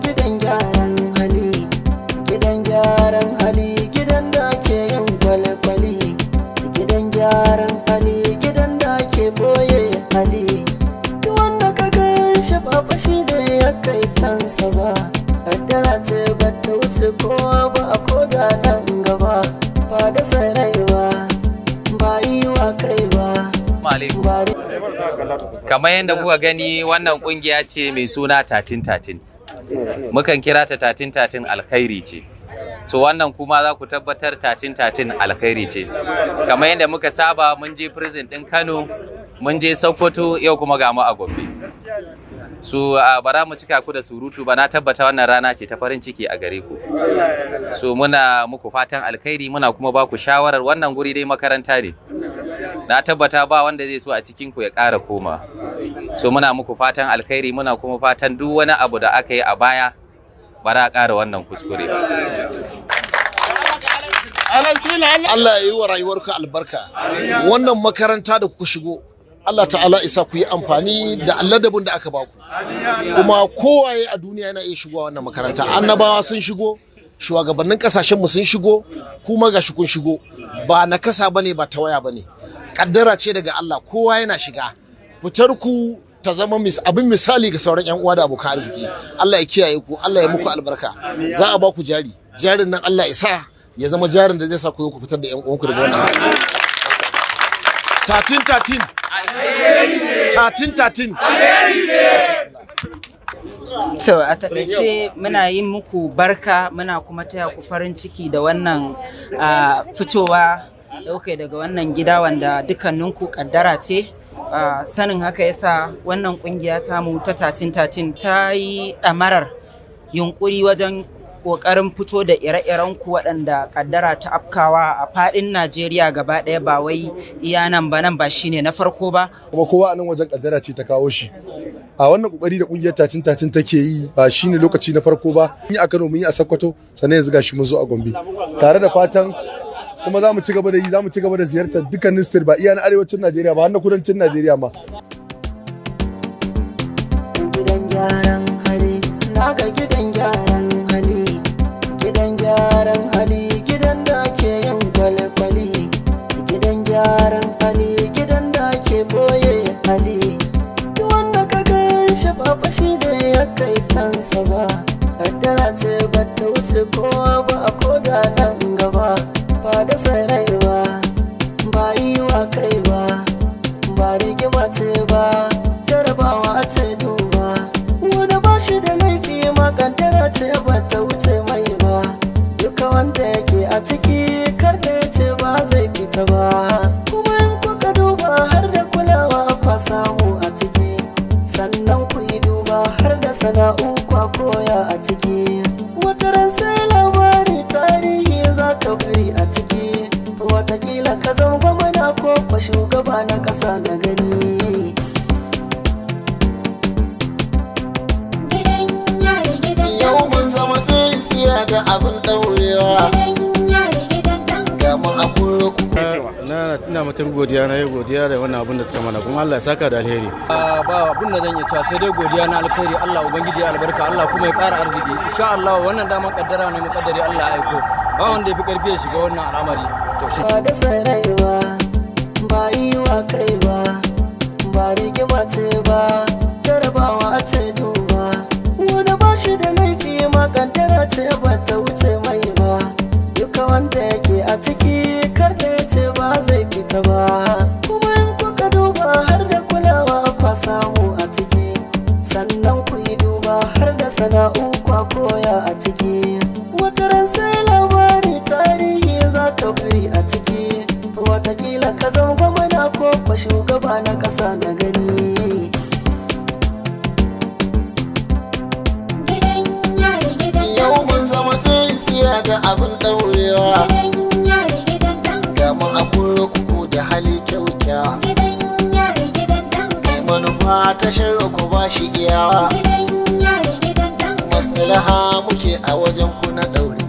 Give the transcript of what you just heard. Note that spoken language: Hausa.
Gidan gyaran hali, gidan gyaran hali, gidan da ke yin kwale-kwale, gidan gyaran hali, gidan da ke boye hali. Duk wanda ka gan shi ba fashi da ya kai kansa ba, kaddara ce ba ta wuce kowa ba a koda nan gaba, ba da sarai ba, ba yi wa kai ba. Alaikum. Kamar yadda kuka gani, wannan kungiya ce mai suna 1313. Mukan kira ta 1313 alkhairi ce. To, wannan kuma za ku tabbatar 1313 alkhairi ce. Kamar yadda muka saba, mun je prison ɗin Kano, mun je Sokoto, yau kuma ga mu a Gombe. So bara mu cika ku da surutu ba, na tabbata wannan rana ce ta farin ciki a gare ku. So muna muku fatan alkhairi, muna kuma ba ku shawarar wannan guri dai makaranta ne. Na tabbata ba wanda zai so a cikin ku ya ƙara koma. So muna muku fatan alkhairi, muna kuma fatan duk wani abu da aka yi a baya ba za a ƙara wannan kuskure ba. Allah ya yi wa rayuwarku albarka. Wannan makaranta da kuka shigo, Allah ta'ala isa ku yi amfani da ladabin da aka baku. Kuma kowaye a duniya yana iya shigowa wannan makaranta. Annabawa sun shigo, shugabannin kasashen mu sun shigo, kuma gashi kun shigo. Ba nakasa bane, ba tawaya bane. Kaddara ce daga Allah, kowa yana shiga. Fitar ku ta zama abin misali ga sauran 'yan uwa da abokan arziki. Allah ya kiyaye ku, Allah ya muku albarka. Za a ba ku jari. Jarin nan Allah ya sa ya zama jarin da zai sa ku zo ku fitar da 'yan uwanku daga wannan hali. 13 13, 13 13. To, a taƙaice muna yin muku barka, muna kuma taya ku farin ciki da wannan fitowa da kuka yi daga wannan gida wanda dukkaninku kaddara ce. Sanin haka yasa wannan kungiya tamu ta 1313 ta yi ɗamarar yunƙuri wajen ƙoƙarin fito da ire-iren ku waɗanda kaddara ta afkawa a faɗin Najeriya gaba ɗaya, ba wai iya nan ba, nan ba shine na farko ba. Kuma kowa a nan wajen kaddara ce ta kawo shi. A wannan kokari da kungiyar 1313 take yi, ba shine lokaci na farko ba. Mun yi a Kano, mun yi a Sokoto, sannan yanzu gashi mun zo a Gombe, tare da fatan kuma za mu ci gaba da yi, za mu ci gaba da ziyartar dukkanin state, ba iya na arewacin Najeriya ba, har na kudancin Najeriya ma. Gidan gyaran hali, na ga gidan gyaran hali, gidan gyaran hali, gidan da ke yin kwale-kwale, gidan gyaran hali, gidan da ke boye hali. Duk wanda ka gan shi ba fashi da ya kai kansa ba, kaddara ce ba ta wuce kowa ba a koda nan gaba, ba da sarai ba, ba yi wa kai ba, ba rigima ce ba, jarabawa ce. Duba wani ba shi da laifi ma, kaddara ce ba ta wuce mai ba. Duka wanda yake a ciki, kar da ya ce ba zai fita ba. Kuma in kuka duba, har da kulawa kwa samu a ciki, sannan ku yi duba har da sana'u kwa koya a ciki. Wata ran sai labari, tarihi za ka bari a ciki, watakila ka zama gwamna ko kwa shugaba na ƙasa na gani. Gidan yari, gidan Yau mun zama tsintsiya da abin ɗaurewa. Gidan yari, gidan ɗan Ga mu a kurkuku. Na ina mutum godiya, na yi godiya da wannan abin da suka mana, kuma Allah ya saka da alheri. Ba abin da zan iya cewa sai dai godiya na alkhairi. Allah ubangiji ya albarka, Allah kuma ya ƙara arziki insha Allah. Wannan daman kaddara ne, mukaddari Allah ya aiko, ba wanda ya fi karfi ya shiga wannan al'amari, to shi Ba da sarai ba, ba yi wa kai ba, ba rigima ce ba, jarabawa ce. Duba wani ba shi da laifi ma, kaddara ce ba ta wuce mai ba. Duka wanda yake a ciki, kar da ya ce ba zai fita ba. Kuma in kuka duba, har da kulawa kwa samu a ciki, sannan ku yi duba har da sana'u kwa koya a ciki. Wata ran sai labari, tarihi za ka bari a ciki, watakila ka zama gwamna ko kwa shugaba na ƙasa na gani. Gidan yari, gidan Yau mun zama tsintsiya da abin ɗaurewa. Gidan yari, gidan ɗan Ga mu a kurkuku da hali kyaukyawa. Gidan yari, gidan ɗan Mai manufa ta shirin ku ba shi iyawa. Gidan yari, gidan ɗan Maslaha muke a wajen ku na ɗaure.